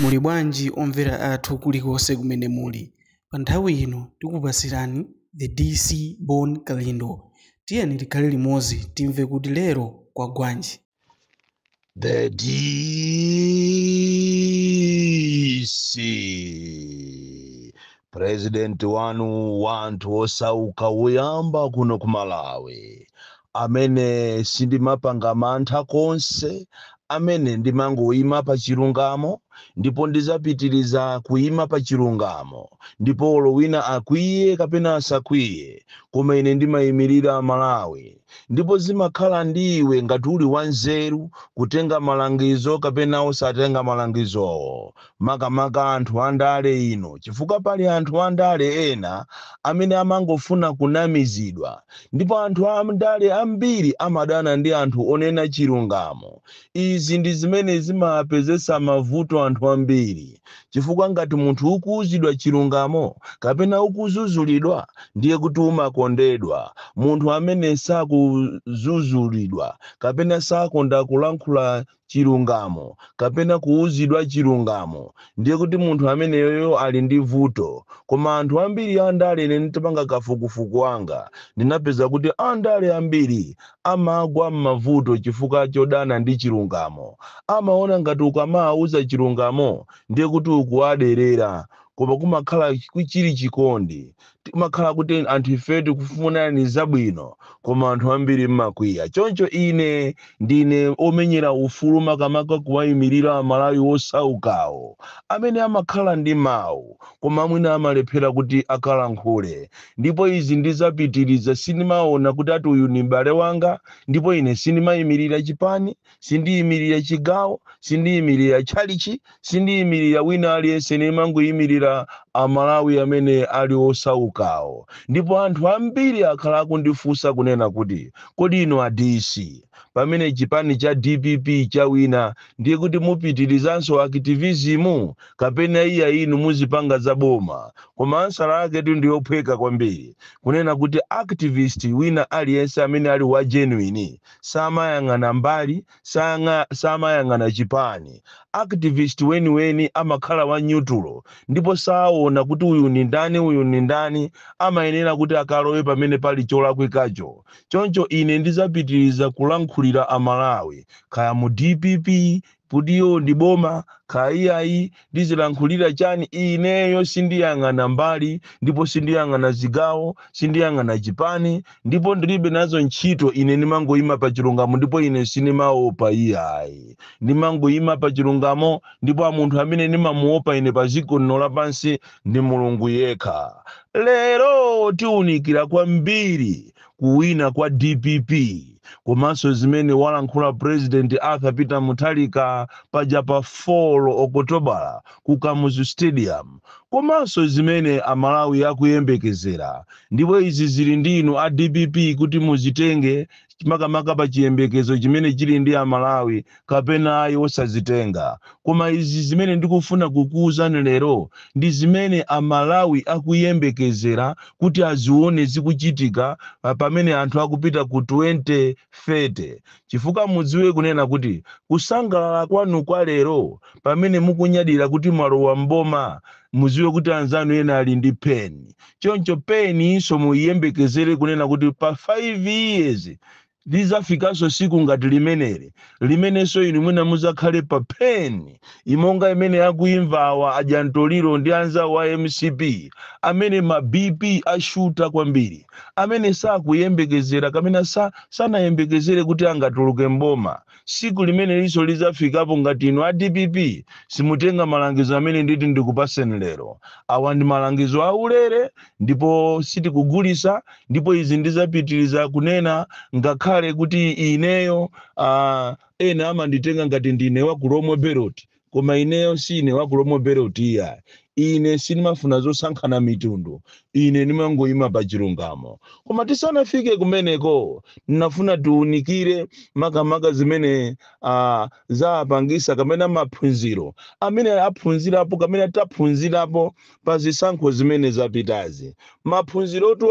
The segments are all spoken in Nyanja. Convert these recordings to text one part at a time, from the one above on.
Muli bwanji omvera athu kulikonse kumene muli? Pa nthawi ino tikupasirani The DC Bon Kalindo. Tiyeni tikhale limodzi timve kuti lero kwagwanji. The DC, President wanu wa anthu osauka woyamba kuno ku Malawi, amene sindimapanga mantha konse, amene ndimangoyima pa chilungamo, ndipo ndizapitiriza kuyima pa chilungamo, ndipo olo wina akwiye kapena asakwiye, koma ine ndimayimirira Malawi. Ndipo zimakhala ndi iwe ngati uli wanzeru kutenga malangizo kapena osatenga malangizowo, makamaka anthu andale ino, chifukwa pali anthu andale ena amene amangofuna kunamizidwa, ndipo anthu andale ambiri amadana ndi anthu onena chilungamo. Izi ndi zimene zimapezesa mavuto anthu ambiri, chifukwa ngati munthu ukuwuzidwa chilungamo kapena ukuzuzulidwa, ndiye kuti umakondedwa. Munthu amene sakuzuzulidwa kapena sakonda kulankhula chilungamo kapena kuwuzidwa chilungamo, ndiye kuti munthu ameneyoyo ali ndi vuto. Koma anthu ambiri andale, ine nditapanga kafukufuku wanga, ndinapeza kuti andale ambiri amagwa m'mavuto chifukwa chodana ndi chilungamo. Amaona ngati ukamawuza chilungamo ndiye kuti ukuwaderera, koma kumakhala chili chikondi, timakhala kuti anthu ife tikufunani zabwino, koma anthu ambiri mmakwiya. Choncho ine ndine omenyera ufulu, makamaka kuwayimirira Amalawi osaukawo amene amakhala ndi mawu koma mwina amalephera kuti akalankhule. Ndipo izi ndizapitiriza. Sindimaona kuti ati uyu ni m'bale wanga, ndipo ine sindimayimirira chipani, sindiyimirira chigawo, sindiyimirira tchalichi, sindiyimirira wina aliyense. Ndimangoyimirira Amalawi amene ali osaukawo. Ndipo anthu ambiri akhala akundifunsa kunena kuti, kodi inu a DC, pamene chipani cha DPP chawina, ndiye kuti mupitirizanso activism kapena iya inu muzipanga za boma? Koma answer yake tu ndiyophweka kwambiri, kunena kuti activist wina aliyense amene ali wa genuine samayang'ana mbali, samayang'ana chipani. Activist weniweni amakhala wa neutral, ndipo saona kuti uyu ni ndani, uyu ni ndani. Amayenera kuti akalowe pamene pali cholakwikacho. Choncho ine ndizapitiriza kulankhulira Amalawi, kaya mu DPP kutiyo ndi boma, kaya iyayi, ndizilankhulira chani. Ineyo sindiyang'ana mbali, ndipo sindiyang'ana zigawo, sindiyang'ana chipani, ndipo ndilibe nazo ntchito. Ine ndimangoyima pa chilungamo, ndipo ine sindimaopa iyayi. Ndimangoyima pa chilungamo, ndipo munthu amene ndimamuopa ine pa dziko lino lapansi ndi Mulungu yekha. Lero tiwunikira kwambiri kuwina kwa DPP, komanso zimene walankhula President Arthur Peter Mutharika paja pa 4 Okotobala ku Kamuzu Stadium, komanso zimene Amalawi akuyembekezera. Ndipo izi zili ndi inu a DPP kuti muzitenge, makamaka pa chiyembekezo chimene chili ndi Amalawi, kapena ayi osazitenga. Koma izi zimene ndikufuna kukuwuzani lero ndi zimene Amalawi akuyembekezera kuti azione zikuchitika pamene anthu akupita ku 2030, chifukwa mudziwe kunena kuti kusangalala kwanu kwa lero, pamene mukunyadira kuti mwalowa mboma, mudziwe kuti anzanu ena ali ndi pain. Choncho pain inso muyiyembekezere kunena kuti pa 5 years lizafikanso siku ngati limeneli, limenenso inu mwina muzakhale pa pain imonga imene akuimvawa ajantoliro ndi anzawo a MCP, amene ma BP ashuta kwambiri, amene sakuyembekezera kamene sanayembekezere kuti angatuluke mboma. Siku limene liso lizafikapo ngati inu a DPP simutenga malangizo amene nditi ndikupaseni lero. Awa ndi malangizo aulere ndipo sitikugulisa. Ndipo izi ndizapitiriza kunena ngakhale kuti ineyo ena amanditenga ngati ndine wa ku Lomwe Belt, koma ineyo sine wa ku Lomwe Belt iya. Ine sindimafuna zosankhana mitundu, ine ndimangoyima pa chilungamo. Koma tisanafike kumeneko, ndinafuna tiunikire makamaka zimene zapangisa kamene maphunziro amene aphunzirapo, kamene taphunzirapo pa zisankho zimene zapitazi. Maphunzirotu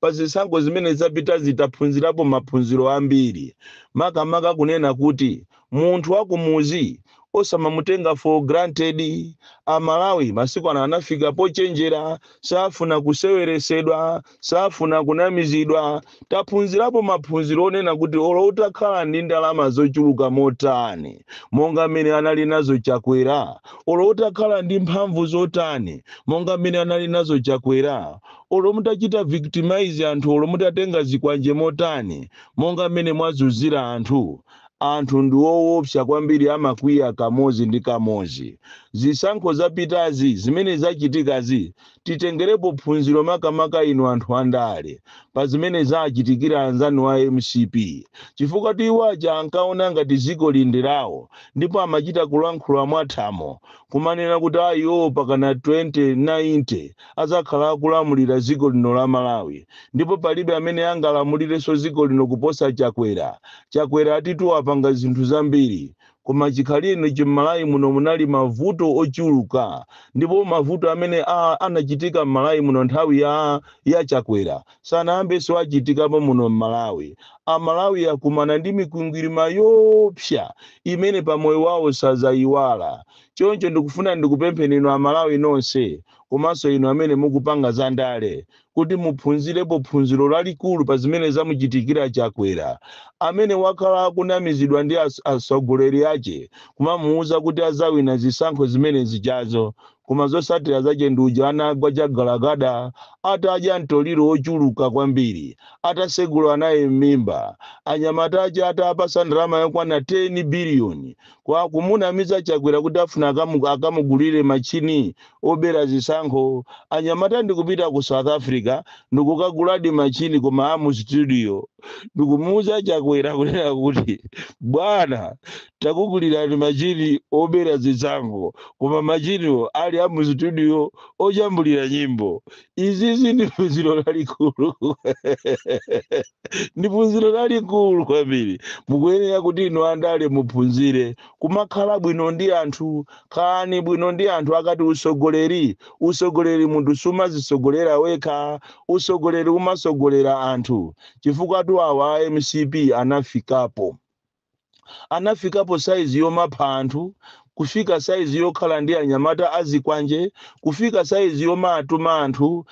pa zisankho zimene zapitazi taphunzirapo maphunziro ambiri, makamaka kunena kuti munthu wakumuzi Osamamutenga for granted. Amalawi masiku ano anafika pochenjera, safuna kuseweresedwa, safuna kunamizidwa. Taphunzirapo maphunziro onena kuti olo utakhala ndi ndalama zochuluka motani, monga mmene anali nazo Chakwera, olo utakhala ndi mphamvu zotani, monga mmene anali nazo Chakwera, olo mutachita victimize anthu, olo mutatenga zikwanje motani, monga mmene mwazunzira anthu, anthu ndi woopsa kwambiri, amakwiya kamodzi ndi kamodzi. Zisankho zapitazi, zimene zachitikazi, titengerepo phunziro, makamaka inu anthu andale, pa zimene zachitikira anzanu a MCP, chifukwa iwo aja ankaona ngati dziko lindi lawo, ndipo amachita kulankhula mwathamo kumanena kuti ayiwo pakana 2090 azakhala akulamulira dziko lino la Malawi, ndipo palibe amene angalamulirenso dziko lino kuposa Chakwera. Chakwera atitu wapanga zinthu zambiri, koma chikhalire chim'Malawi muno munali mavuto ochuluka, ndipo mavuto amene anachitika m'Malawi muno nthawi ya Chakwera sanayambenso achitikapo muno m'Malawi. Amalawi akumana ndi mikwingwirima yoopsa imene pamoyo wawo sazayiwala. Choncho ndikufuna ndikupempheni inu Amalawi nonse, komanso inu amene mukupanga za ndale, kuti muphunzirepo phunziro lalikulu pa zimene zamuchitikira Chakwera, amene wakhala akunamizidwa ndi atsogoleri ache, kumamuwuza kuti azawina zisankho zimene zijazo, koma zotsatira zache ndi uja anagwa chagalagada, atadya mtoliro wochuluka kwambiri, atasegula naye m'mimba, anyamata ache atapasa ndalama yokwana 10 biliyoni kwa kumunamiza Chakwera kuti afuna akamugulire machini obera zisankho. Anyamata ndikupita ku South Africa ndikukaguladi machini, koma amu studio, ndikumuuza Chakwera kunena kuti, "Bwana, takugulirani machini obera zisankho, koma machiniwo ali amu studio ojambulira nyimbo." Izizi ndi phunziro lalikulu, ndi phunziro lalikulu kwambiri. Mukuyenera kuti inu andale muphunzire kumakhala bwino ndi anthu. Khalani bwino ndi anthu. Akati usogoleri, usogoleri munthu sumazisogolera wekha, usogoleri umasogolera anthu, chifukwa tu awa a MCP anafikapo saizi yomapha anthu, kufika saizi yokhala ndi anyamata azikwanje, kufika saizi yomatuma anthu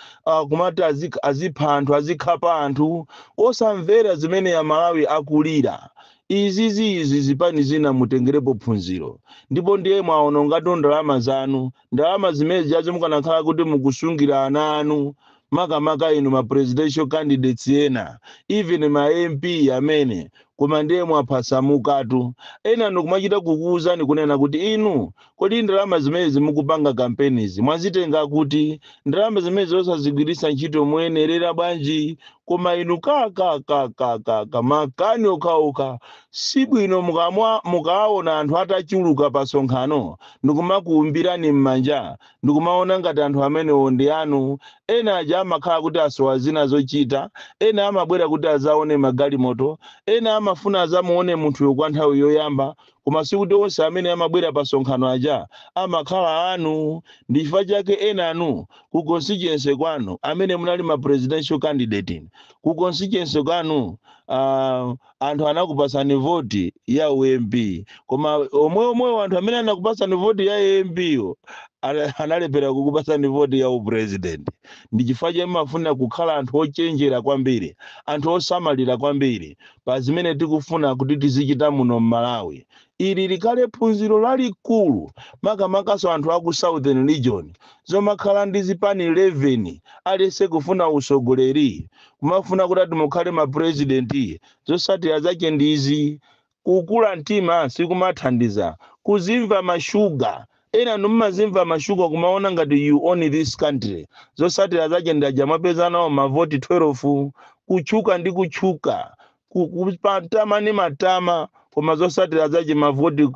kumati azipha anthu, azikhapa anthu, osamvera zimene Amalawi akulira. Izizi, izi zipani zina mutengerepo phunziro. Ndipo ndiye mwaonongatu ndalama zanu, ndalama zimene zijazo mukanakhala kuti mukusungira ana anu, makamaka inu ma presidential candidates ena, even ma MP amene, koma ndiye mwaphasamukatu. Ena ndikumachita kukuwuzani kunena kuti, inu, kodi ndalama zimene zimukupanga kampenizi mwazitenga kuti? Ndalama zimene zosazigwiritsa ntchito moyenerera bwanji? Koma inu kakakakakaka makani okhaokha. Sibwino mukaona anthu atachuluka pa sonkhano ndikumakuumbirani m'manja, ndikumaona ngati anthu amenewo ndi anu. Ena aja amakhala kuti asowa zina zochita, ena amabwera kuti azaone magalimoto, ena amafuna azamuone munthuyo kwa nthawi yoyamba, koma sikuti onse amene amabwera pa sonkhano aja amakhala anu. Ndi chifukwa chake ena anu ku constituency kwanu, amene munali ma presidential candidate, ku constituency kwanu anthu anakupasani voti ya uMP, koma omwe omwewo anthu amene anakupasani voti ya MP yo analepera kukupasani voti ya upresident. Ndi chifukwa chake mafuna kukhala anthu ochenjera kwambiri, anthu osamalira kwambiri pa zimene tikufuna kuti tizichita muno m'Malawi. Ili likhale phunziro lalikulu, makamakaso anthu aku Southern Region, zomakhala ndi zipani 11, aliyense kufuna usogoleri, kumafuna kuti ati mukhale mapresidenti. Zotsatira zake ndizi. Kukula mtima sikumathandiza, kuzimva mashuga. Ena numazimva mashuga, kumaona ngati you own this country. Zotsatira zake ndaja mwapeza nawo mavoti 12, kutchuka ndi kutchuka, kupatama ndi matama, koma zotsatira zake mavoti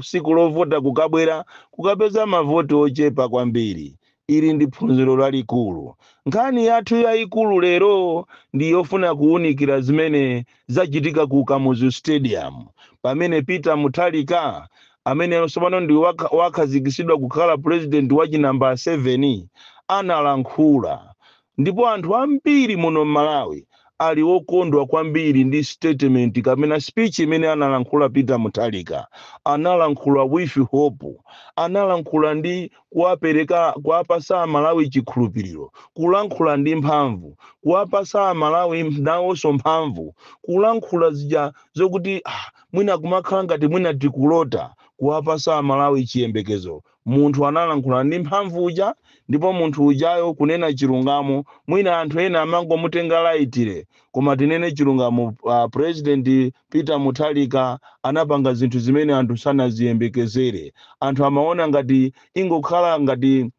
siku lovota kukabwera kukapeza mavoti ochepa kwambiri. Ili ndi phunziro lalikulu. Nkhani yathu yayikulu lero ndi yofuna kuwunikira zimene zachitika ku Kamuzu Stadium, pamene Peter Mutharika, amene tsopano ndi wakhazikitsidwa kukhala president wa chinamba 7, analankhula, ndipo anthu ambiri muno m'Malawi Ali wokondwa kwambiri ndi statement kapena speech imene analankhula Peter Mutharika. Analankhula with hope, analankhula ndi kuwapereka, kuwapasa Amalawi chikhulupiriro, kulankhula ndi mphamvu, kuwapasa Amalawi nawonso mphamvu, kulankhula zija zokuti mwina kumakhala ngati mwina tikulota, kuwapasa Amalawi chiyembekezo. Munthu analankhula ndi mphamvu uja, ndipo munthu ujayo kunena chilungamo, mwina anthu ena amangomutenga lightly, koma tinene chilungamo, President Peter Mutharika anapanga zinthu zimene anthu sanaziyembekezere. Anthu amaona ngati ingokhala ngati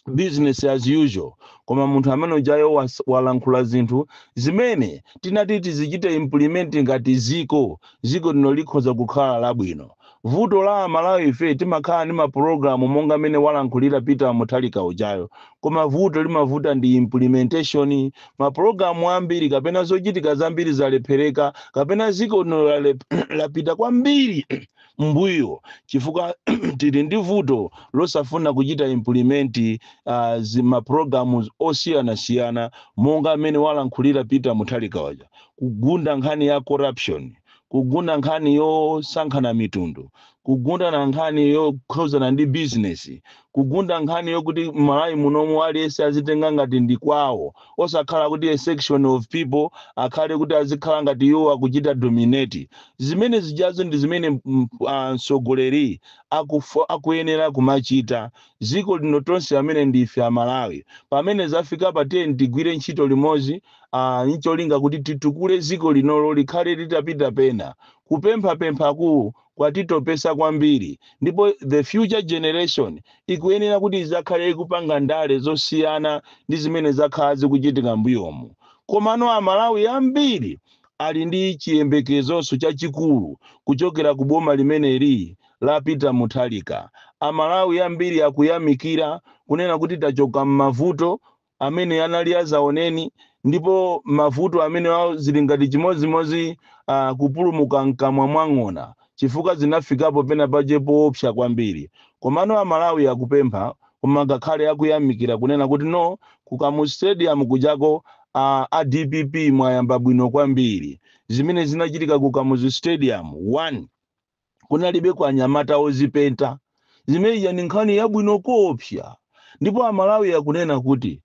business as usual, koma munthu amene ujayo walankhula zinthu zimene tinati tizichite implement ngati ziko, ziko lino likhoza kukhala labwino. Vuto la Amalawi, ife timakhala ndi mapulogalamu monga amene walankhulira Peter Mutharika ujayo, koma vuto limavuta ndi implementation. Mapulogalamu ambiri kapena zochitika zambiri zalephereka, kapena ziko lino lapita kwambiri mbuyo chifukwa tili ndi vuto losafuna kuchita implement mapulogalamu osiyanasiyana monga amene walankhulira Peter Mutharika waja, kugunda nkhani ya corruption, kugunda nkhani yosankhana mitundu, kugunda na nkhani yokhuzana ndi business, kugunda nkhani yokuti Malawi munomu aliyense azitenga ngati ndi kwawo, osakhala kuti a section of people akhale kuti azikhala ngati iwo akuchita dominate. Zimene zijazo ndi zimene mtsogoleri akuyenera kumachita. Dziko lino tonse amene ndife Amalawi, pamene zafika pa 10, tigwire ntchito limodzi ncholinga kuti titukule dziko linolo likhale litapita pena. Kupemphapemphaku kwatitopesa kwambiri, ndipo the future generation ikuyenera kuti izakhale ikupanga ndale zosiyana ndi zimene zakhala zikuchitika mbuyomu. Komano Amalawi ambiri ali ndi chiyembekezonso chachikulu kuchokera ku boma limeneli la Peter Mutharika. Amalawi ambiri akuyamikira kunena kuti tachoka m'mavuto amene anali azaoneni, ndipo mavuto amene awo zili ngati chimodzimodzi kupulumuka mkamwa mwa ng'ona, chifukwa zinafikapo pena pache poopsa kwambiri. Komano Amalawi akupempha, koma ngakhale akuyamikira kunena kuti no, ku Kamuzu Stadium kujako, a DPP mwayamba bwino kwambiri. Zimene zinachitika ku Kamuzu Stadium, one, kunalibe kwa anyamata ozipenta. Zimeneyi ndi nkhani yabwino koopsa, ndipo Amalawi akunena kuti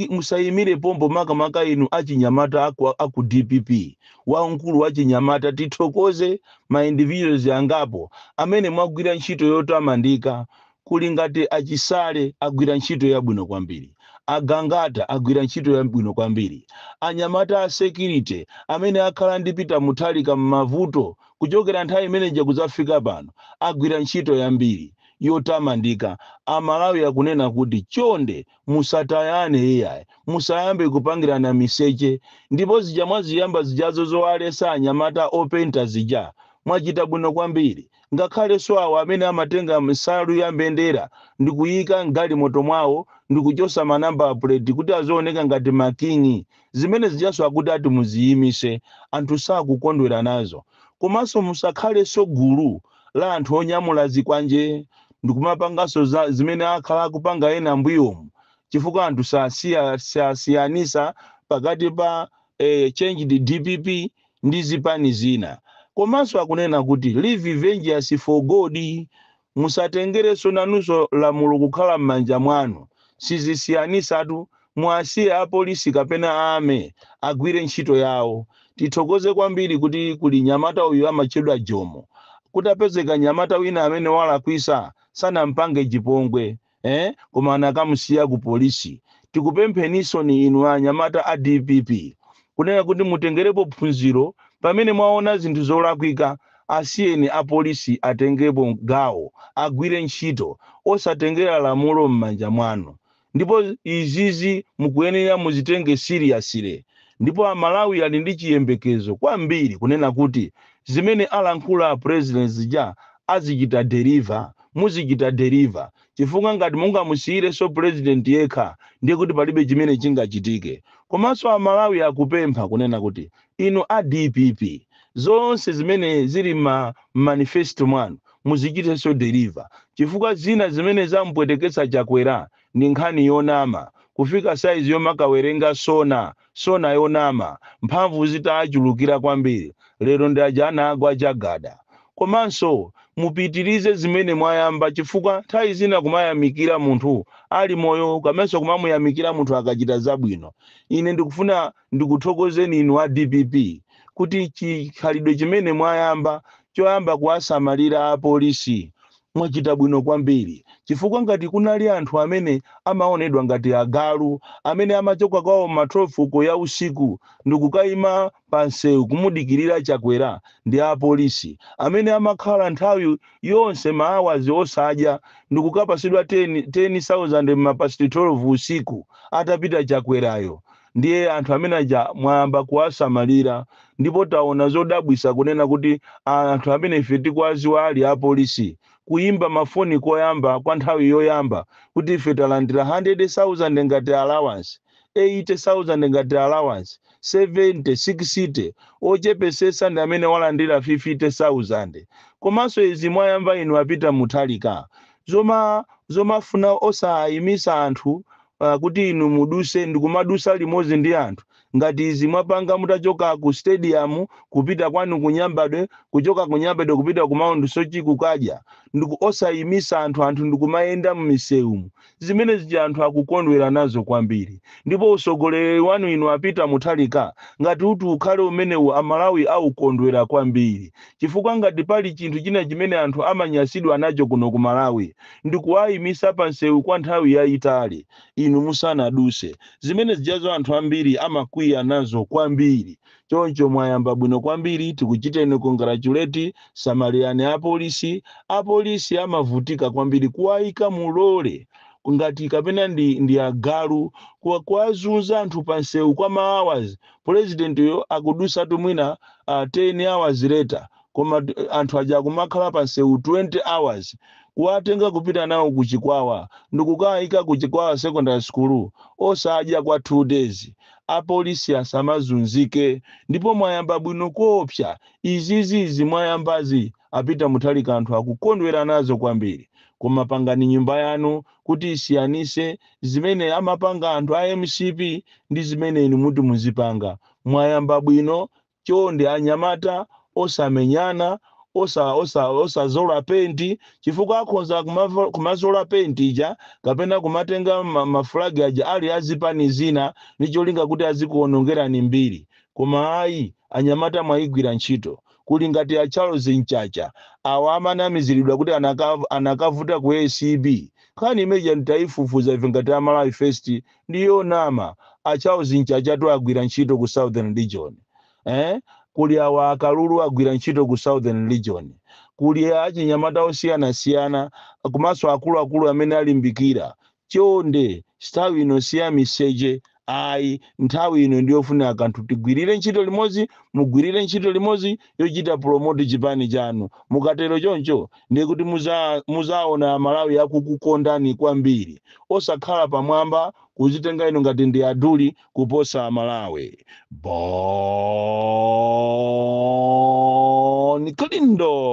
musayimire pompo, makamaka inu achinyamata aku DPP, wamkulu wachinyamata. Tithokoze ma individuals angapo amene mwagwira ntchito yotamandika. Kuli ngati Achisale agwira ntchito yabwino kwambiri, Agangata agwira ntchito yabwino kwambiri, anyamata a security amene akhala ndi Peter Mutharika m'mavuto kuchokera nthawi imeneja kudzafika pano agwira ntchito yambiri yotamandika. Amalawi akunena kuti chonde musatayane iyayi, musayambe kupangirana miseche, ndipo zija mwaziyamba zijazo zowalesa anyamata openta zija, mwachita bwino kwambiri. Ngakhalenso awo amene amatenga nsalu ya mbendera ndi kuyika mgalimoto mwawo ndi kuchosa ma number plate kuti azioneka ngati makingi, zimene zijaso akuti ati muziyimise, anthu sakukondwera nazo. Komanso musakhalenso gulu la anthu onyamula zikwanje ndikumapanganso zimene akhala akupanga ena mbuyomu, chifukwa anthu sasiyanisa pakati pa changed DPP ndi zipani zina. Komanso akunena kuti leave vengeance for God, musatengerenso nanunso lamulo kukhala m'manja mwanu. Sizisiyanisatu, mwasiye apolisi kapena ame agwire ntchito yawo. Tithokoze kwambiri kuti kuli nyamata uyu amatchedwa Jomo, kuti apezeka nyamata wina amene walakwisa, sanampange chipongwe, Koma anakamusiya ku polisi. Tikupempheninso ni inu anyamata a DPP kunena kuti mutengerepo phunziro. Pamene mwaona zinthu zolakwika, asiyeni apolisi atengepo gawo, agwire ntchito, osatengera lamulo m'manja mwanu. Ndipo izizi mukuyenera muzitenge seriously. Ndipo Amalawi ali ndi chiyembekezo kwambiri kunena kuti zimene alankhula a president zija azichita deliver, muzichita deliver, chifukwa ngati mungamusiyirenso president yekha, ndiye kuti palibe chimene chingachitike. Komanso Amalawi akupempha kunena kuti inu a DPP, zonse zimene zili ma manifesto mwanu muzichitenso deliver, chifukwa zina zimene zampweteketsa Chakwera ndi nkhani yonama. Kufika saizi yomakawerenga sona sona yonama, mphamvu zitachulukira kwambiri, lero ndi aja anagwa chagada. Komanso mupitirize zimene mwayamba, chifukwa nthawi zina kumayamikira munthu ali moyo, komanso kumamuyamikira munthu akachita zabwino. Ine ndikufuna ndikuthokozeni inu a DPP kuti chikhalidwe chimene mwayamba choyamba kuwasamalira apolisi, mwachita bwino kwambiri, chifukwa ngati kunali anthu amene amaonedwa ngati agalu amene amachoka kwawo ma 12 ya usiku ndikukayima pa msewu kumudikirira Chakwera, ndi apolisi amene amakhala nthawi yonse ma hours osadya ndikukapasidwa 10 10,000 ma past 12 usiku atapita Chakwerayo. Ndiye anthu amene aja mwayamba kuwasamalira, ndipo taona zodabwisa kunena kuti anthu amene ife tikuwaziwa ali apolisi kuyimba mafoni koyamba kwa nthawi yoyamba kuti ife talandira 100,000 ngati allowance, 80,000 ngati allowance, 70, 60, ochepesesa ndi amene walandira 50,000. Komanso izi mwayamba inu apita Muthalika zomafuna osayimisa anthu kuti inu muduse ndikumadusa limodzi ndi anthu, ngati izi mwapanga mutachoka ku stadium kupita kwanu ku Nyambadwe, kuchoka ku Nyambadwe kupita ku Mount Soche kukadya, ndiku osayimisa anthu, anthu ndikumayenda m'misewumu, zimene zija anthu akukondwera nazo kwambiri. Ndipo usogoleri wanu inu apita Muthalika ngati uti ukhale umenewu, Amalawi aukondwera kwambiri, chifukwa ngati pali chinthu china chimene anthu amanyasidwa nacho kuno ku Malawi ndikuwayimisa pa msewu kwa nthawi yayitali inu musanaduse. Zimene zijazo anthu ambiri amakwiya nazo kwambiri. Choncho mwayamba bwino kwambiri, tikuchiteni congratulate. Samalirani apolisi. Apolisi amavutika kwambiri, kuwayika mulole ngati kapena ndi agalu, kuwazunza anthu pa msewu kwa ma hours. President yo akudusatu mwina 10 hours later, koma anthu aja akumakhala pa msewu 20 hours, kuwatenga kupita nawo kuchikwawa ndikukayika kuchikwawa Secondary School osadya kwa 2 days. Apolisi asamazunzike, ndipo mwayamba bwino koopsa. Izizizi mwayambazi apita Muthalika anthu akukondwera nazo kwambiri. Koma pangani nyumba yanu kuti isiyanise zimene amapanga anthu a MCP ndi zimene inu muti muzipanga. Mwayamba bwino. Chonde anyamata, osamenyana, osazola penti, chifukwa akhoza kumazola penti ija kapena kumatenga mafulagi aja ali azipani zina ndi cholinga kuti azikuonongerani mbiri. Koma ayi, anyamata mwayigwira ntchito. Kuli ngati a Charles Mchacha awa amanamiziridwa kuti anakavuta ku ACB. Nkhani imeja nditayifufuza ife ngati Amalawi First, ndiyo nama. A Charles Mchacha tu agwira ntchito ku Southern Region, eh? Kuli awa akalulu agwira ntchito ku Southern Region. Kuli achinyamata osiyanasiyana komanso akuluakulu amene alimbikira. Chonde, nthawi ino siya miseche ayi. Nthawi ino ndiyofuna kanthu tigwirire ntchito limodzi, mugwirire ntchito limodzi yochita promote chipani chanu. Mukatero choncho ndiye kuti muzaona Amalawi akukukondani kwambiri, osakhala pamwamba kuzitenga inu ngati ndi aduli kuposa Amalawi. Bon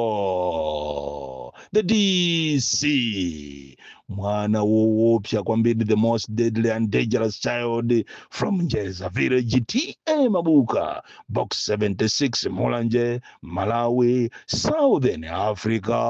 Kalindo, the DC, mwana woopsa kwambiri, the most deadly and dangerous child from Njeza Village, TA Mabuka, Box 76, Mulanje, Malawi, Southern Africa.